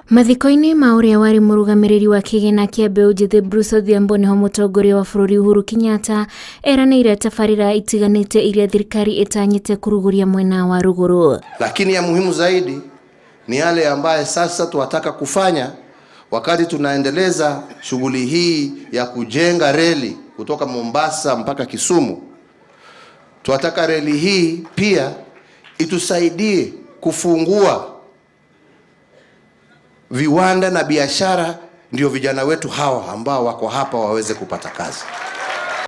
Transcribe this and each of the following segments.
Mathiko-inĩ ma ũrĩa warĩ mũrũgamĩrĩri wa kĩgĩna kĩa mbeũ njĩthĩ Bruce Odhiambo nĩho mũtongoria wa bũrũri Uhuru Kenyatta eranĩire tabarĩra itiganĩte iria thirikari ĩtanyĩte kũrugũria mwena wa rũgũrũ. Lakini ya muhimu zaidi ni yale ambaye sasa tuwataka kufanya wakati tunaendeleza shughuli hii ya kujenga reli kutoka Mombasa mpaka Kisumu. Tuwataka reli hii pia itusaidie kufungua viwanda na biashara, ndio vijana wetu hawa ambao wako hapa waweze kupata kazi.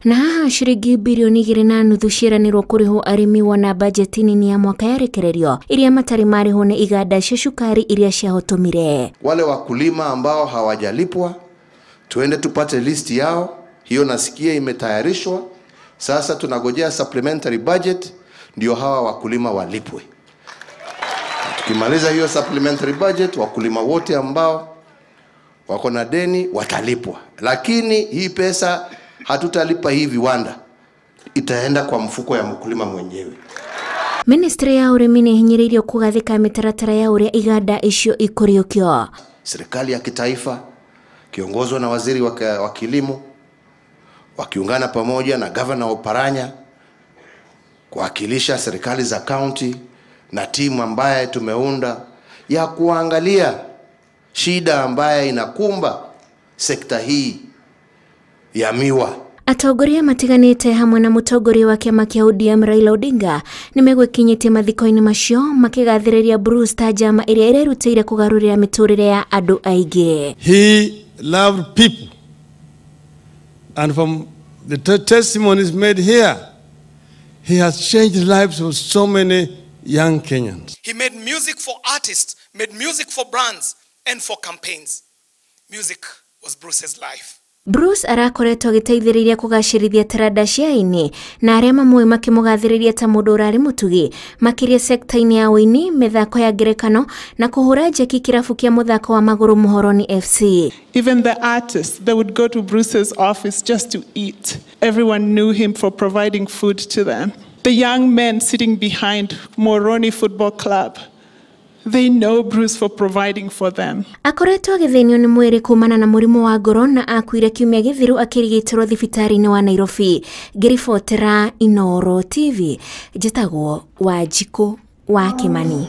Na haha ciringi birioni 2.5 ciĩranĩrwo kũrĩhwo arĩmi wona bajeti nini ya mwaka yarekererio iria matarĩ marĩhwo nĩ iganda cia cukari iria ciahotomire. Wale wakulima ambao hawajalipwa tuende tupate listi yao, hiyo nasikia imetayarishwa. Sasa tunagojea supplementary budget ndio hawa wakulima walipwe. Tukimaliza hiyo supplementary budget, wakulima wote ambao wako na deni watalipwa. Lakini hii pesa hatutalipa hii viwanda, itaenda kwa mfuko ya mkulima mwenyewe. Ministry ya ũrĩmi nĩ ĩhinyĩrĩirio kũgathĩka mĩtaratara ya ũrĩa iganda icio ikũriũkio. Serikali ya kitaifa kiongozwa na waziri wa kilimo wakiungana pamoja na governor Oparanya kuwakilisha serikali za county na timu ambaye tumeunda ya kuangalia shida ambaye inakumba sekta hii ya miwa. Atongoria matiganĩte hamwe na mũtongoria wa kĩama kĩa ODM Raila Odinga nĩmegwĩkinyĩtie mathiko-inĩ macio makĩgathĩrĩria Bruce ta njama ĩrĩa ĩrerutĩire kũgarũrĩra mĩtũrĩre ya andũ aingĩ. He loved people, and from the testimonies made here, he has changed lives of so many young Kenyans. He made music for artists, made music for brands and for campaigns. Music was Bruce's life. Bruce arakoretwo agĩteithĩrĩria kũgacĩrithia taranda cia aini na arĩa mamũĩ makĩmũgathĩrĩria ta mũndũ ũrarĩ mũtugi makĩria sekta-inĩ ya ũini, mĩthako ya ngerekano na kũhũra njeki kĩrabu kĩa mũthako wa magũrũ Muhoroni FC. Even the artists, they would go to Bruce's office just to eat. Everyone knew him for providing food to them. The young men sitting behind Moroni Football Club, they know Bruce for providing for them. Akoretwo agĩthĩnio nĩ mwĩrĩ kumana na mũrimũ wa ngoro na akuire kiumia gĩthiru akĩrigitĩrwo thibitarĩ-inĩ wa Nairobi. Ngĩribotera Inooro TV, njĩtagwo Wanjikũ wa Kimani.